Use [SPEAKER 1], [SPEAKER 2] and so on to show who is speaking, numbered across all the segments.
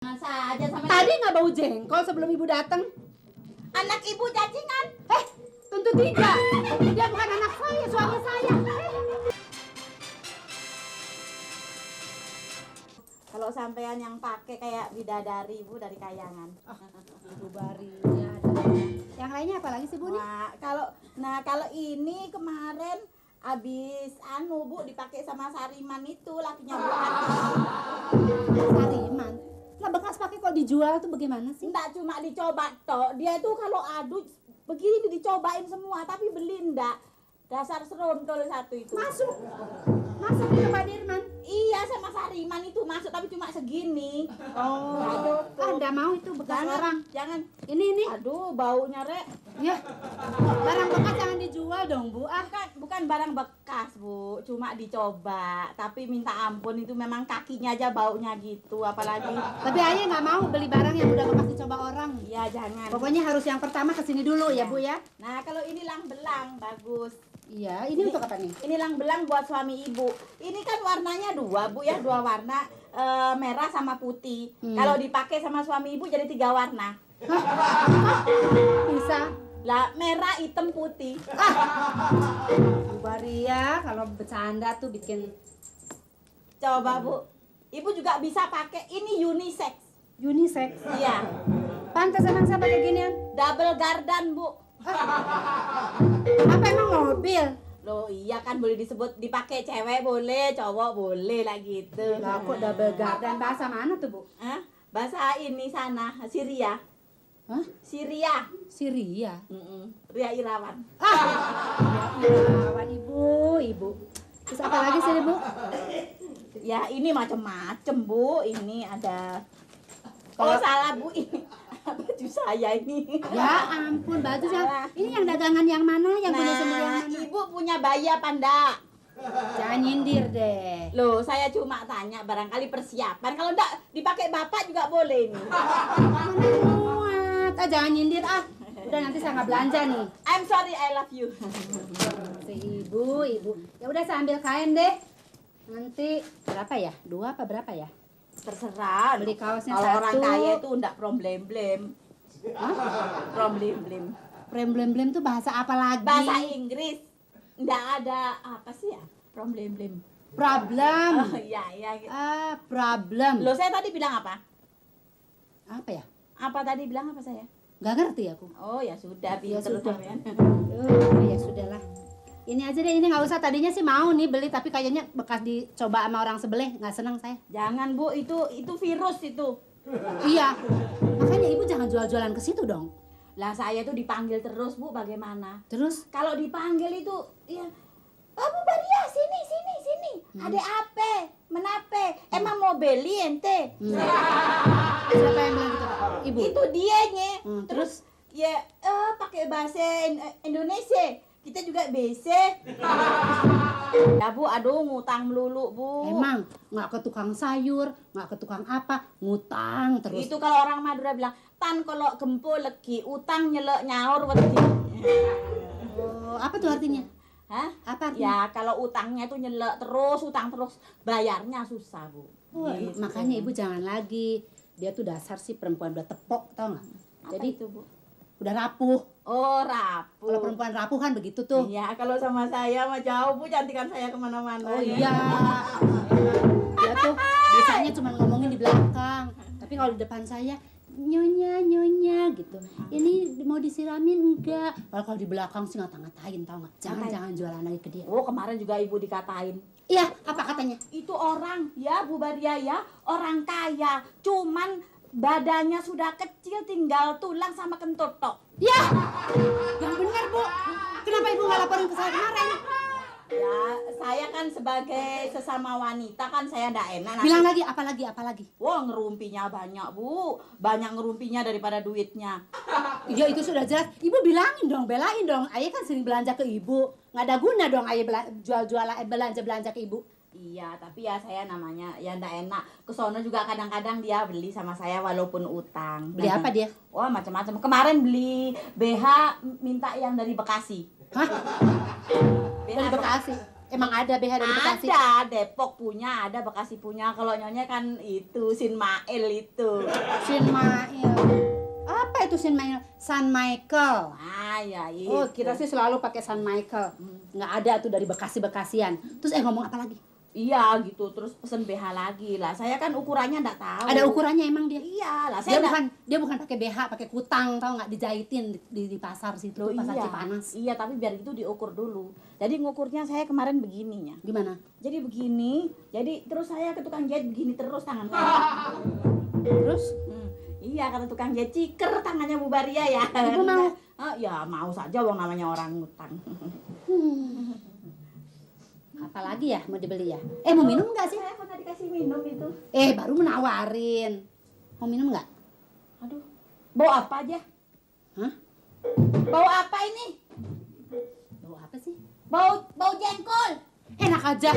[SPEAKER 1] Saja sama
[SPEAKER 2] Tadi nggak bau jengkol sebelum ibu datang?
[SPEAKER 1] anak ibu cacingan.
[SPEAKER 2] Tentu tidak. Dia bukan anak saya, suami saya.
[SPEAKER 1] Kalau sampean yang pakai kayak bidadari Bu dari Kayangan.
[SPEAKER 2] Ibu Barinya. Yang lainnya apa lagi sih Bu nih?
[SPEAKER 1] Kalau ini kemarin abis Bu dipakai sama Sariman itu lakinya Bu Ati.
[SPEAKER 2] Sariman. Nah bekas pakai kok dijual tuh bagaimana sih?
[SPEAKER 1] Enggak cuma dicoba toh. Dia tuh kalau adu begini dicobain semua tapi beli enggak. Dasar serontol satu itu.
[SPEAKER 2] Masuk itu Pak Dirman.
[SPEAKER 1] Iya sama Sariman itu masuk tapi cuma segini.
[SPEAKER 2] Oh. Anda mau itu bekas orang?
[SPEAKER 1] Jangan.
[SPEAKER 2] Ini.
[SPEAKER 1] Aduh baunya Rek.
[SPEAKER 2] Ya. Barang bekas jangan dijual dong Bu.
[SPEAKER 1] Bukan barang bekas Bu, cuma dicoba. Tapi minta ampun itu memang kakinya aja baunya gitu, apalagi.
[SPEAKER 2] Tapi ayah nggak mau beli barang yang udah bekas dicoba orang.
[SPEAKER 1] Ya jangan.
[SPEAKER 2] Pokoknya harus yang pertama kesini dulu ya Bu ya.
[SPEAKER 1] Nah kalau ini lang-belang bagus.
[SPEAKER 2] Iya, ini untuk apa nih?
[SPEAKER 1] Ini lang-belang buat suami ibu. Ini kan warnanya dua Bu ya, dua warna, merah sama putih. Kalau dipakai sama suami ibu jadi 3 warna.
[SPEAKER 2] Bisa.
[SPEAKER 1] Lah merah, hitam, putih.
[SPEAKER 2] Bu Baria kalau bercanda tuh bikin.
[SPEAKER 1] Coba Bu. Ibu juga bisa pakai ini unisex.
[SPEAKER 2] Unisex.
[SPEAKER 1] Iya.
[SPEAKER 2] Pantas emang saya pakai ginian.
[SPEAKER 1] Double gardan Bu.
[SPEAKER 2] Apa emang mobil?
[SPEAKER 1] Loh iya kan boleh disebut dipakai cewek boleh, cowok boleh lah gitu.
[SPEAKER 2] Lah kok double gardan bahasa mana tuh Bu?
[SPEAKER 1] Hah? Bahasa ini sana, Syria.
[SPEAKER 2] Hah?
[SPEAKER 1] Syria.
[SPEAKER 2] Syria.
[SPEAKER 1] Ria Irawan.
[SPEAKER 2] Irawan ibu. Terus apa lagi sih Bu?
[SPEAKER 1] Ya ini macem-macem Bu, ini ada. Oh salah Bu, ini baju saya ini.
[SPEAKER 2] Ya ampun, baju saya. Ini yang dagangan yang mana? Yang punya sendiri yang mana?
[SPEAKER 1] Ibu punya bayi apa enggak?
[SPEAKER 2] Jangan nyindir deh.
[SPEAKER 1] Loh, saya cuma tanya barangkali persiapan. Kalau enggak dipakai bapak juga boleh nih.
[SPEAKER 2] Muat. Jangan nyindir Udah nanti saya nggak belanja nih.
[SPEAKER 1] I'm sorry, I love you.
[SPEAKER 2] Si ibu. Ya udah saya ambil kain deh. Nanti berapa ya? 2 apa berapa ya?
[SPEAKER 1] Terserah.
[SPEAKER 2] Beli kaosnya
[SPEAKER 1] kalau
[SPEAKER 2] 1.
[SPEAKER 1] orang kaya itu enggak problem-blem.
[SPEAKER 2] Hah?
[SPEAKER 1] Problem-blem.
[SPEAKER 2] Problem tuh bahasa apa lagi?
[SPEAKER 1] Bahasa Inggris. Enggak ada apa sih ya? Problem-blem.
[SPEAKER 2] Problem.
[SPEAKER 1] Oh iya.
[SPEAKER 2] Problem.
[SPEAKER 1] Loh, saya tadi bilang apa?
[SPEAKER 2] Apa ya?
[SPEAKER 1] Apa tadi bilang apa saya?
[SPEAKER 2] Gak ngerti aku.
[SPEAKER 1] Oh ya sudah,
[SPEAKER 2] Ya
[SPEAKER 1] pinter
[SPEAKER 2] sudah.
[SPEAKER 1] sampean.
[SPEAKER 2] Ya sudahlah. Ini aja deh, ini nggak usah. Tadinya sih mau nih beli, tapi kayaknya bekas dicoba sama orang sebelah, nggak senang saya.
[SPEAKER 1] Jangan Bu, itu virus itu.
[SPEAKER 2] Iya. Makanya ibu jangan jual-jualan ke situ dong.
[SPEAKER 1] Lah saya tuh dipanggil terus Bu, bagaimana?
[SPEAKER 2] Terus?
[SPEAKER 1] Kalau dipanggil itu ya, oh Bu Baria sini. Ada apa? Menape? Emang mau beli ente?
[SPEAKER 2] Siapa yang bilang gitu Pak? Ibu.
[SPEAKER 1] Itu dianya.
[SPEAKER 2] Terus?
[SPEAKER 1] Ya pakai bahasa Indonesia. Kita juga bisa. Ya Bu, aduh ngutang melulu Bu.
[SPEAKER 2] Emang nggak ke tukang sayur, nggak ke tukang apa, ngutang terus.
[SPEAKER 1] Itu kalau orang Madura bilang, tan kalau gempo legi, utang nyelek nyaur wedi.
[SPEAKER 2] Oh, apa tuh artinya?
[SPEAKER 1] Hah?
[SPEAKER 2] Apa artinya?
[SPEAKER 1] Ya kalau utangnya tuh nyelek terus, utang terus, bayarnya susah Bu.
[SPEAKER 2] Oh,
[SPEAKER 1] Gitu.
[SPEAKER 2] makanya ibu jangan lagi. Dia tuh dasar sih perempuan udah tepok, tau nggak?
[SPEAKER 1] Apa
[SPEAKER 2] Jadi
[SPEAKER 1] itu Bu?
[SPEAKER 2] udah rapuh.
[SPEAKER 1] Oh rapuh.
[SPEAKER 2] Kalau perempuan rapuh kan begitu tuh.
[SPEAKER 1] Iya, kalau sama saya mah jauh Bu, cantikan saya kemana-mana.
[SPEAKER 2] Oh iya. Dia tuh biasanya cuma ngomongin di belakang. Tapi kalau di depan saya nyonya gitu. Ini mau disiramin enggak? Kalau di belakang sih ngata-ngatain, tau nggak? Jangan jualan lagi ke dia.
[SPEAKER 1] Oh kemarin juga Ibu dikatain.
[SPEAKER 2] Iya, apa katanya?
[SPEAKER 1] Itu orang ya Bu Baria ya, orang kaya. Cuman badannya sudah kecil, tinggal tulang sama kentut tok.
[SPEAKER 2] Ya, yang benar Bu. Kenapa ibu nggak laporin ke saya kemarin?
[SPEAKER 1] Ya, saya kan sebagai sesama wanita kan saya ndak enak.
[SPEAKER 2] Bilang lagi, apa lagi?
[SPEAKER 1] Wah, ngerumpinya banyak Bu. Banyak ngerumpinya daripada duitnya.
[SPEAKER 2] Iya itu sudah jelas. Ibu bilangin dong, belain dong. Ayah kan sering belanja ke ibu. Nggak ada guna dong ayah belanja ke ibu.
[SPEAKER 1] Iya, tapi ya saya namanya ya ndak enak. Kesono juga kadang-kadang dia beli sama saya walaupun utang.
[SPEAKER 2] Beli apa dia?
[SPEAKER 1] Wah, macam-macam. Kemarin beli BH minta yang dari Bekasi.
[SPEAKER 2] Hah?
[SPEAKER 1] BH
[SPEAKER 2] Dari Bekasi? Emang ada BH dari Bekasi?
[SPEAKER 1] Ada, Depok punya, ada Bekasi punya. Kalau nyonya kan itu Sinmail itu.
[SPEAKER 2] Sinmail. Apa itu Sinmail? San Michael.
[SPEAKER 1] Ah ya itu.
[SPEAKER 2] Oh, kira sih selalu pakai San Michael. Nggak ada tuh dari Bekasi-Bekasian. Terus ngomong apa lagi?
[SPEAKER 1] Iya gitu, terus pesen BH lagi lah. Saya kan ukurannya enggak tahu.
[SPEAKER 2] Ada ukurannya emang dia?
[SPEAKER 1] Iya lah,
[SPEAKER 2] Dia
[SPEAKER 1] saya
[SPEAKER 2] bukan pakai BH, pakai kutang, tahu nggak, dijahitin di pasar situ,
[SPEAKER 1] Loh,
[SPEAKER 2] pasar
[SPEAKER 1] iya.
[SPEAKER 2] Cipanas.
[SPEAKER 1] Iya, tapi biar itu diukur dulu. Jadi ngukurnya saya kemarin begininya.
[SPEAKER 2] Gimana?
[SPEAKER 1] Jadi begini, jadi terus saya ke tukang jahit begini terus tangan saya.
[SPEAKER 2] Terus?
[SPEAKER 1] Iya, kata tukang jahit ciker tangannya Bu Baria ya.
[SPEAKER 2] Ibu mau?
[SPEAKER 1] Ya mau saja, wong namanya orang ngutang.
[SPEAKER 2] Apalagi ya mau dibeli ya? Mau minum nggak sih?
[SPEAKER 1] Saya pernah dikasih minum itu.
[SPEAKER 2] Baru menawarin. Mau minum nggak?
[SPEAKER 1] Aduh, bau apa aja?
[SPEAKER 2] Hah?
[SPEAKER 1] Bau apa ini?
[SPEAKER 2] Bau apa sih?
[SPEAKER 1] Bau jengkol.
[SPEAKER 2] Enak aja.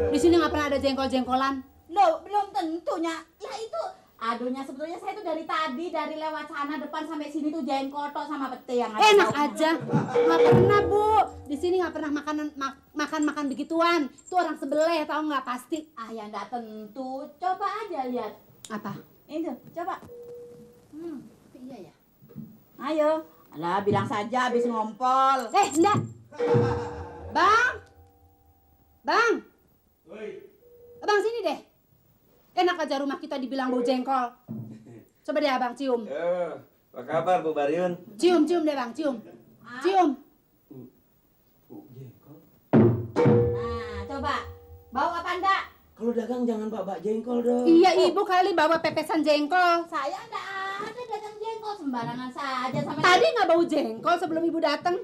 [SPEAKER 2] Di sini nggak pernah ada jengkol-jengkolan.
[SPEAKER 1] Loh, belum tentunya. Ya itu, aduhnya sebetulnya saya tuh dari tadi, dari lewat sana depan sampai sini tuh jengkol tok sama pete yang ada.
[SPEAKER 2] Enak
[SPEAKER 1] baunya.
[SPEAKER 2] aja. Nggak pernah, Bu. Di sini nggak pernah makan begituan. Itu orang sebelah, tahu nggak, pasti.
[SPEAKER 1] Ah, ya enggak tentu. Coba aja lihat.
[SPEAKER 2] Apa?
[SPEAKER 1] Ini tuh, coba.
[SPEAKER 2] Tapi iya ya.
[SPEAKER 1] Ayo. Alah, bilang saja habis ngompol.
[SPEAKER 2] Enggak. Bang. Bang. Abang sini deh. Enak aja rumah kita dibilang bau jengkol. Coba deh Abang cium.
[SPEAKER 3] Apa kabar Bu Baryun?
[SPEAKER 2] Cium deh Bang, cium. Cium.
[SPEAKER 3] Bu jengkol.
[SPEAKER 1] Nah, coba. Bau apa enggak?
[SPEAKER 3] Kalau dagang jangan bawa jengkol dong.
[SPEAKER 2] Iya, Ibu kali bawa pepesan jengkol.
[SPEAKER 1] Saya enggak ada dagang jengkol, sembarangan saja sama
[SPEAKER 2] Tadi nggak bau jengkol sebelum Ibu datang.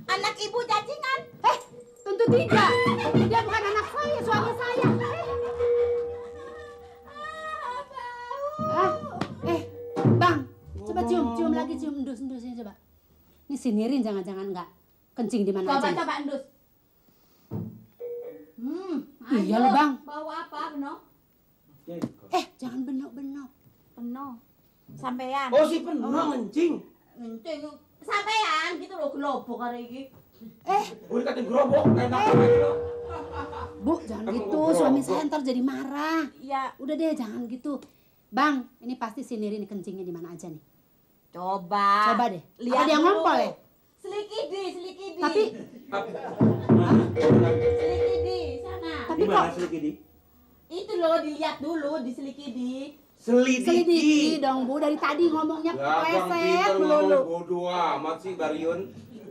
[SPEAKER 1] anak ibu cacingan.
[SPEAKER 2] Tentu tidak. Dia bukan anak saya, suami saya. Bang, coba cium lagi, endus ini coba. Ini sinirin jangan-jangan nggak kencing di mana aja.
[SPEAKER 1] Coba endus.
[SPEAKER 2] Iya
[SPEAKER 1] ayo.
[SPEAKER 2] loh, Bang.
[SPEAKER 1] Bau apa, Beno?
[SPEAKER 3] Jengkol.
[SPEAKER 2] Jangan benok-benok.
[SPEAKER 1] Penuh. Sampean.
[SPEAKER 3] Oh si penuh ngencing.
[SPEAKER 1] Ngencing. Sampean gitu loh, gelobok hari ini.
[SPEAKER 3] Udah kata gerobok, enak lagi loh.
[SPEAKER 2] Bu, jangan
[SPEAKER 3] Emang
[SPEAKER 2] gitu.
[SPEAKER 3] ngobrol,
[SPEAKER 2] Suami
[SPEAKER 3] Bu.
[SPEAKER 2] saya ntar jadi marah.
[SPEAKER 1] Ya,
[SPEAKER 2] Udah deh, jangan gitu. Bang, ini pasti sinirin kencingnya di mana aja nih.
[SPEAKER 1] coba.
[SPEAKER 2] Coba deh.
[SPEAKER 1] Lihat
[SPEAKER 2] Apa dia
[SPEAKER 1] dulu.
[SPEAKER 2] ngompol ya?
[SPEAKER 1] Selikidi.
[SPEAKER 2] Tapi
[SPEAKER 1] Selikidi, sana.
[SPEAKER 2] Tapi
[SPEAKER 3] Di mana
[SPEAKER 2] kok
[SPEAKER 3] selidiki?
[SPEAKER 1] Itu loh, dilihat dulu, diselikidi.
[SPEAKER 2] selidiki dong Bu, dari tadi ngomongnya
[SPEAKER 4] Gagang
[SPEAKER 2] pleset
[SPEAKER 4] pinter
[SPEAKER 2] melulu.
[SPEAKER 4] ngomong bodoh amat sih Baryun.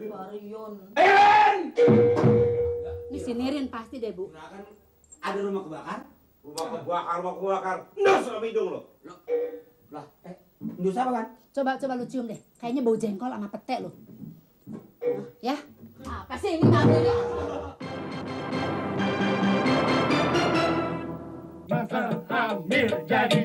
[SPEAKER 1] Baryun.
[SPEAKER 2] Ini sinirin pasti deh Bu.
[SPEAKER 3] Kan ada rumah kebakar?
[SPEAKER 4] Rumah kebakar. Ndas sama hidung lo.
[SPEAKER 3] Lah, indus apa kan?
[SPEAKER 2] Coba lu cium deh. Kayaknya bau jengkol sama pete lu. Ya?
[SPEAKER 1] Apa sih ini ngambil ini?
[SPEAKER 5] Masa hampir jadi